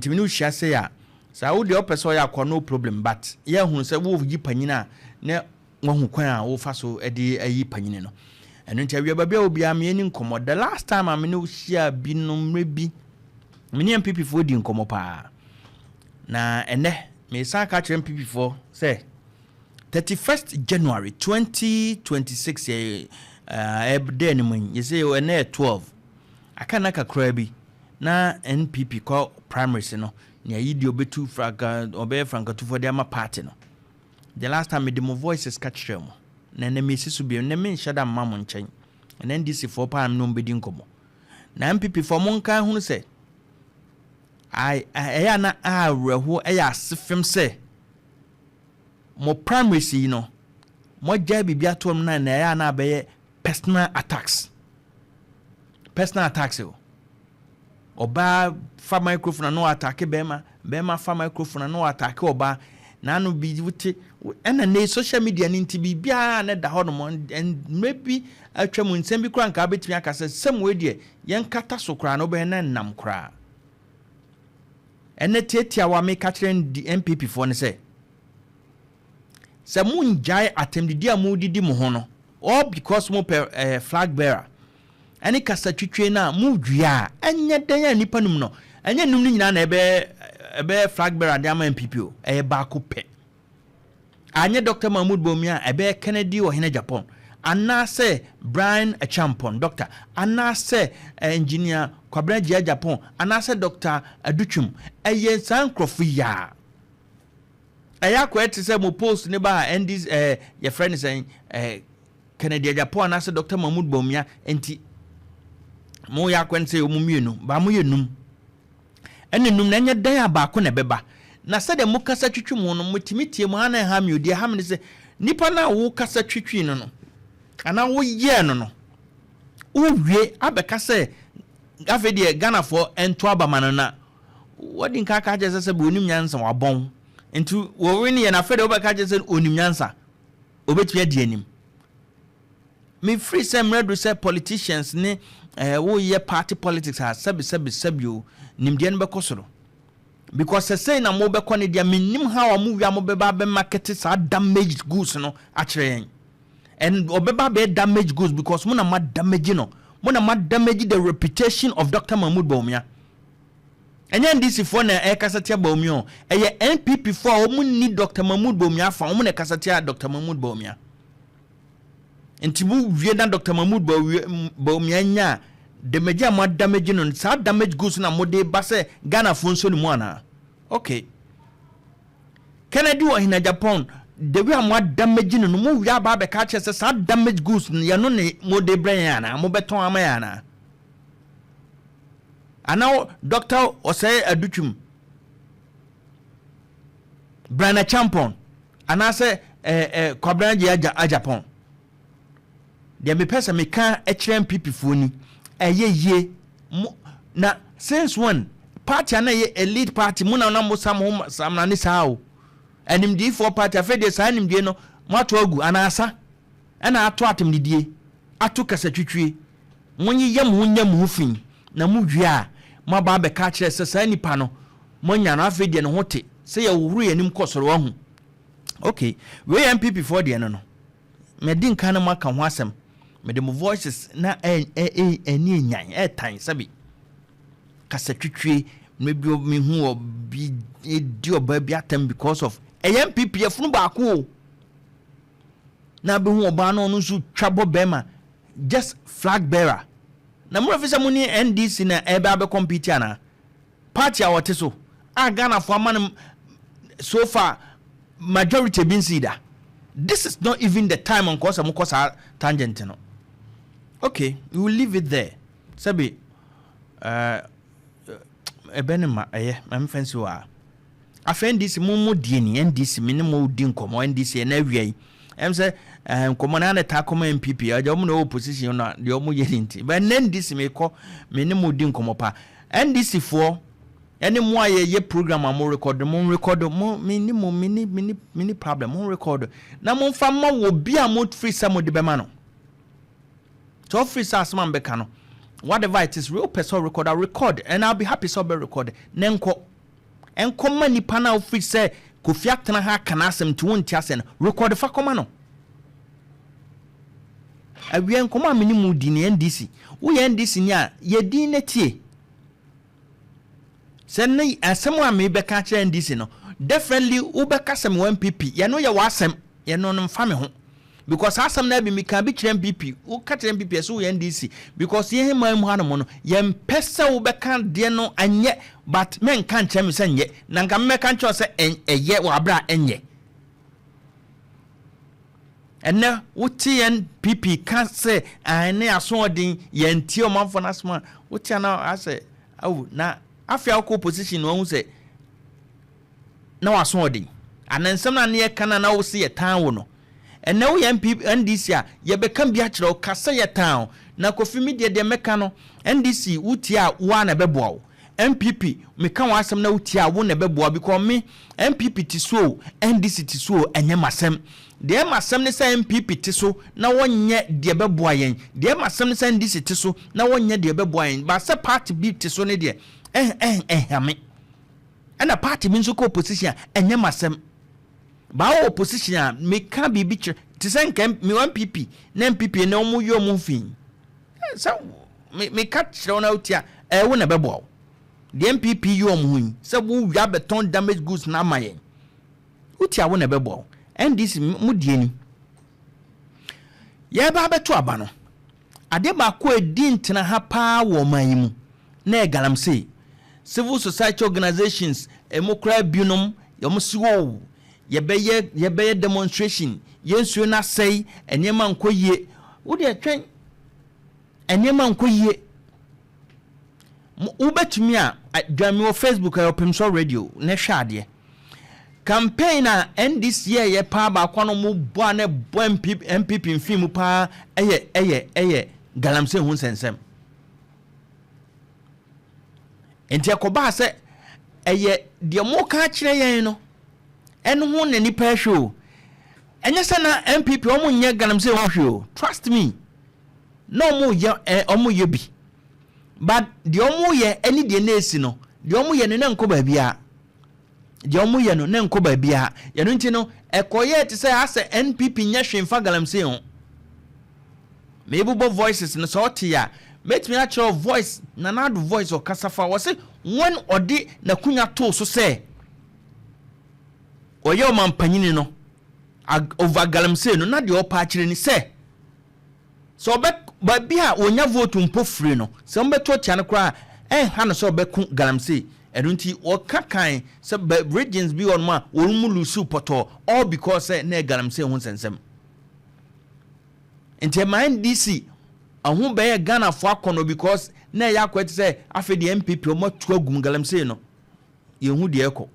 Nti me ne wo hyia sei a, saa wo deɛ wopɛ sɛ ɔyɛ akɔ, no problem, but yɛahunu sɛ woyi panyin a na wahu kwan a wofa so de ayi panyini no. Ɛno nti awia baabi a obiara me ani nkɔmmɔ. The last time a me ne wo hyia bi no, mmerɛ bi me ne NPP foɔ di nkɔmmɔ paa, na ɛnɛ mesan ka kyerɛ NPP foɔ sɛ 31st January 2026 yɛ ɛdɛ anim yi, yɛsɛ ɛnɛ yɛ 12, aka na kakraa bi na NPP kɔ primaries no, nea yi deɛ ɔbɛtu franka, ɔbɛyɛ frankatufoɔ de ama party no. The last time mede mo voices ka kyerɛ mo, na ɛnɛ mesi so bio. Ɛnɛ menhyɛ da mma mo nkyɛn. Ɛnɛ NDC foɔ paa no bɛdi nkɔmmɔ, na NPP foɔ, monka hunu sɛ ɛyɛ a na awerɛho, ɛyɛ ase fam sɛ mo primaries yi no, mogyae biribi ato mu na ɛyɛ a na abɛyɛ personal attacks, personal attacks o. Ɔbaa fa microphone na ɔattack bɛrima, bɛrima fa microphone na ɔattack ɔbaa. N'ano bi wote ɛna ne social media ne nti biribiara ne da hɔ nom. Mmerɛ bi atwa mu, nsɛm bi koraa nka wobɛtumi aka sɛ sɛm wei deɛ yɛnkata so koraa na wobɛyɛ na nnam koraa. Ɛnɛ tiatia wa meka kyerɛ NPP foɔ no sɛ mongyae atɛmdidi a modidi mo ho no, all because mo pɛ flag bearer ɛne kasa twitwe no a modua a, ɛnyɛ dɛn a nipa num no, ɛnyɛ num no nyinaa na ɛbɛyɛ flag bearer de ama NPP o. Ɛyɛ baako pɛ. Anyɛ Dr Mahmood Bawumia a, ɛbɛyɛ Kennedy Ohene Agyapong anaasɛ Bryan Acheampong doctor anaasɛ Engineer Kwabena Agyei Agyapong anaasɛ Dr Adutwum. Ɛyɛ saa nkurɔfo yi a ɛyɛ akɔyɛ te sɛ mo post ne ba a ND yɛfrɛ no sɛn, Kennedy Agyapong anaasɛ Dr Mahmood Bawumia. Nti mo yɛ akɔyɛ sɛ ɔmo mmienu ba, mo yɛ num, ɛna num na ɛnyɛ dan a baako na ɛbɛba. Na sɛdeɛ mo kasa twitwi mu no, motumi tie mu ha na ɛha mi odi ɛha mi ne sɛ nipa no a wo kasa twitwi no anaa woyɛɛ no, wowie abɛka sɛ afei deɛ Ghanafoɔ nto aba ma no, na wɔde nka aka kyerɛ sɛ onim nyansa wabɔn. Nti wɔwe no yɛ na afei deɛ wobɛka kyerɛ sɛ onim nyansa, obɛtumi adi anim. Mefiri sɛ mmerɛ do sɛ politicians ne woyɛ party politics a, sɛbi sɛbi sɛbi o, nimdeɛ no bɛkɔ soro, because sɛsɛi na mobɛkɔ no deɛ, mennim how a mowie a mobɛba bɛmarket saa damaged goods no akyerɛ yɛn. And ɔbɛba bɛyɛ damaged goods because mo na ma damage no, mo na ma damage the reputation of Dr Mahmood Bawumia. Ɛnyɛ NDC foɔ na ɛkasa tia Bawumia o, ɛyɛ NPP foɔ a wɔn ni Dr Mahmood Bawumia afa, wɔn na ɛkasa tia Dr Mahmood Bawumia. Nti mo wie na Dr Mahmood Bawumia nya damage a mo damage no, saa damage goods na mo de ba sɛ Ghana foɔ nso ne mu anaa? Okay, Kennedy Ohene Agyapong, the way a mo damage no, mo wie aba abɛka kyerɛ sɛ saa damage goods no yɛno ne mo de brɛ yɛn anaa mo bɛtɔn ama yɛn anaa? Anaa Dr Osei Adutwum, Bryan Acheampong anaasɛ Kwabena Agyei Agyapong? Deɛ mepɛ sɛ meka kyerɛ NPP foɔ ni, ɛyɛ yie mo na since when party a na ɛyɛ elite party mu na mo sa mo samna ne saa o, animdiefoɔ party, afei deɛ saa animdie no mo ato agu anaasa ɛna ato atemdidie, ato kasatwitwie? Monyeyɛ mo ho nyɛ mo ho fi na mo wie a, mo aba abɛka kyerɛ sɛ saa nipa no moanya no, afei deɛ ne ho te sɛ yɛhohoro yɛn anim kɔ soro. Wahu? Okay, wei yɛ NPP foɔ deɛ no, mɛdi nka no mo aka ho asɛm. Mede mo voices na ɛni enyan ɛɛtan sɛbi kasa twitwie. Maybe mehu wɔ bi di ɔbaa bi atam because of ɛyɛ NPP afunu baako o, na bɛhu ɔbaa no, ɔno nso twa bɔ bɛrima, just flag bearer. Na mo refi sɛ mo ne NDC na ɛbɛ abɛ compete anaa party a wɔte so a Ghanafoɔ ama no so far majority bi nsi da. This is not even the time nkɔ sɛ mokɔ saa tangent no. Okay, we will leave it there. Sɛbi ɛbɛ ne ma ɛyɛ maame nsi wɔ a. Afei NDC mo die ni NDC mi ne mo di nkɔmɔ. NDC ɛna awia yi sɛ nkɔmɔ na ana taa kɔmɔ NPP ɛgya wɔn na ɛwɔ opposition na deɛ wɔn yɛ ne nti bɛn. Ne NDC mi kɔ mi ne mo di nkɔmɔ pa. NDC foɔ ɛne mo a yɛyɛ program a mo record, mo record mo, mi ni mo mi ni problem. Mo record na mo nfa ma wɔ bi a mo firi sɛ mo de bɛma no sɛ ɔfiri sɛ asɛm a mbɛka no, whatever it is, real person record, I record and I'll be happy sɛ ɔbɛ record ne nkɔ. Ɛnkɔma nipa no a wofiri sɛ Kofi atena ha aka n'asɛm nti wonte asɛ no, record fa kɔma no. Awia nkɔmɔ a mene mu di ne NDC. Woyɛ NDC ni a, yɛdin no tie sɛ ne asɛm a mebɛka kyerɛ NDC no, definitely wobɛka sɛ mewɔ NPP. Yɛno yɛ w'asɛm, yɛno no mfa me ho, because asɛm no bi meka bi kyerɛ NPP, woka kyerɛ NPP ɛsɛ woyɛ NDC, because yɛn man mu hanom no, yɛmpɛ sɛ wobɛka deɛ no anyɛ, but menka nkyerɛ me sɛ nyɛ na nka mmɛka nkyerɛ sɛ ɛyɛ wɔ aberɛ a ɛnyɛ. Ɛnɛ wote NPP ka sɛ ɛne asoɔden, yɛntie ɔmanfoɔ no asɛm a wote ana asɛ awo na afei akɔ opposition na wahu sɛ na wasoɔden ana nsɛm no a ne yɛka no na wo se yɛtan wo no. Ɛnɛ woyɛ MP NDC a, yɛbɛka bi akyerɛ wo ka sɛ yɛtan wo. Na Kofi mi deɛ mɛka no, NDC, wotie a, woa na ɛbɛboa wo. NPP, meka wɔn asɛm na wotie a, wo na ɛbɛboa, because me, NPP te so o, NDC te so o, ɛnyɛ m'asɛm. Deɛ ɛma asɛm ne sɛ NPP te so na wɔnyɛ deɛ ɛbɛboa yɛn. Deɛ ɛma asɛm ne sɛ NDC te so na wɔnyɛ deɛ ɛbɛboa yɛn. Ba sɛ party bi te so ne deɛ ɛh ɛh ɛhame, ɛna party bi nso kɔ opposition a, ɛnyɛ m'asɛm. Baa wɔ opposition a, meka biribi kyerɛ te sɛ nka mewɔ NPP na NPP na wɔn yɛ wɔn fi sɛ meka kyerɛ wɔn na wotie a, ɛwo na ɛbɛboa wo. Deɛ NPP yɛ wɔn ho yi sɛ wowia bɛtɔn damage goods na ama yɛn, wotie a, wo na ɛbɛboa wo. NDC mu die ni yɛba abɛto aba no, adeɛ baako a ɛdi ntena ha paa wɔ ɔman yi mu na yɛ galamsey. Civil society organizations ɛmu koraa binom wɔn si wɔ yɛbɛyɛ demonstration, yɛn nsuo no asɛe, nneɛma nkɔ yie. Wodeɛ twɛn, nneɛma nkɔ yie. Wobɛtumi a dwame wɔ Facebook a Ɔpemsɔ Radio na hwɛ adeɛ. Campaign a NDC yɛyɛ paa baako a no bɔ a na ɛbɔ NPP mfin mu paa ɛyɛ galamsey ho nsɛnsɛm. Nti ɛkɔbaa sɛ ɛyɛ deɛ moka kyerɛ yɛn no, ɛno ho na nipa ɛhwɛ o. Ɛnyɛ sɛ na NPP ɔmo nyɛ galamsey ho hwɛ o. Trust me, na ɔmo yɛ ɔmo yɛ bi, but deɛ ɔmo yɛ ɛne deɛ na esi no, deɛ ɔmo yɛ no na nkɔ baabiara. Deɛ ɔmo yɛ no na nkɔ baabiara. Yɛno nti no, ɛkɔyɛ te sɛ asɛ NPP nyɛ hwee mfa galamsey ho. Meebobɔ voices no sɛ ɔte a, mɛtumi akyerɛ voice Nana Addo voice ɔkasa fa wɔ sɛ wɔn ɔde n'akunya too so sɛ ɔyɛ ɔmampanyini no over galamsey no, na deɛ ɔpa akyerɛ ni sɛ ɔbɛ baabi a wɔnya vote mpo firi no, sɛ wɔbɛto atia no koraa, ɛnha no sɛ ɔbɛko galamsey. Ɛno nti wɔka kan sɛ regions bi wɔ nom a wɔn mu lose pɔtɔɔ, all because sɛ na galamsey ho nsɛnsɛm. Nti ɛma NDC ɔho bɛyɛ Ghanafoɔ akɔnɔ, because na ɛyɛ akɔ te sɛ afei deɛ NPP wɔn atu agum galamsey no, yɛn ho deɛ ɛkɔ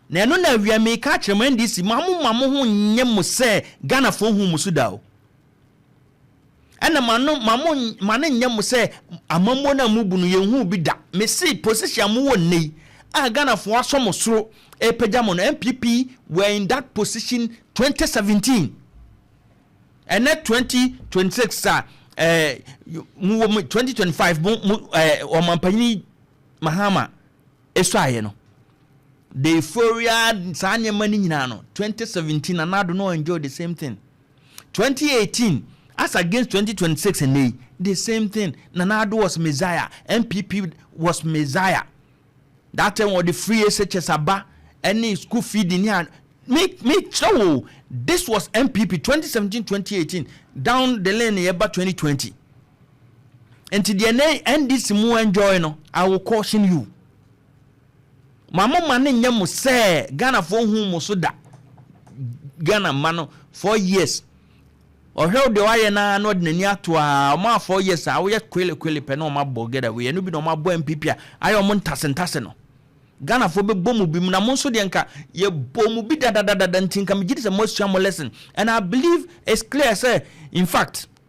na ɛno na awia meka kyerɛ mo, NDC, ma mo ho nyɛ mo sɛ Ghanafoɔ hu mo so da o. Ɛna ma no ma mo ma ne nyɛ mo sɛ amammuo no a mubu no, yɛn hu bi da. Mesi position a mowɔ nne yi a Ghanafoɔ asɔ mo soro ɛpagya mo no, NPP were in that position 2017. Ɛnɛ 2026 a mu wɔ mu 2025 mu ɔmampanyini Mahama esɔ ayɛ no, the euphoria, saa nneɛma no nyinaa no, 2017 Nana Addo no enjoy the same thing. 2018 as against 2026 ɛnɛ, the same thing. Nana Addo was messiah, NPP was messiah that time. Wɔde free SHS aba ɛne school feeding ni a me kyerɛ wo. This was NPP 2017, 2018, down the lane yɛba 2020. Nti deɛ ne NDC mu enjoy no, I will caution you, ma mo ma ne nyɛ mo sɛ Ghanafoɔ hu mo so da. Ghana ma no 4 years, ɔhwɛ wo deɛ wayɛ naa na ɔde n'ani ato a ɔmo a 4 years a woyɛ kwele kwele pɛ na ɔmo abɔ get away. Ɛno bi na ɔmo abɔ NPP a ayɛ ɔmo ntase ntase no. Ghanafoɔ bɛbɔ mu bi mu na mo nso deɛ nka yɛbɔ mu bi dadadadada. Nti nka megye di sɛ moasua mo lesson, and I believe it's clear sɛ in fact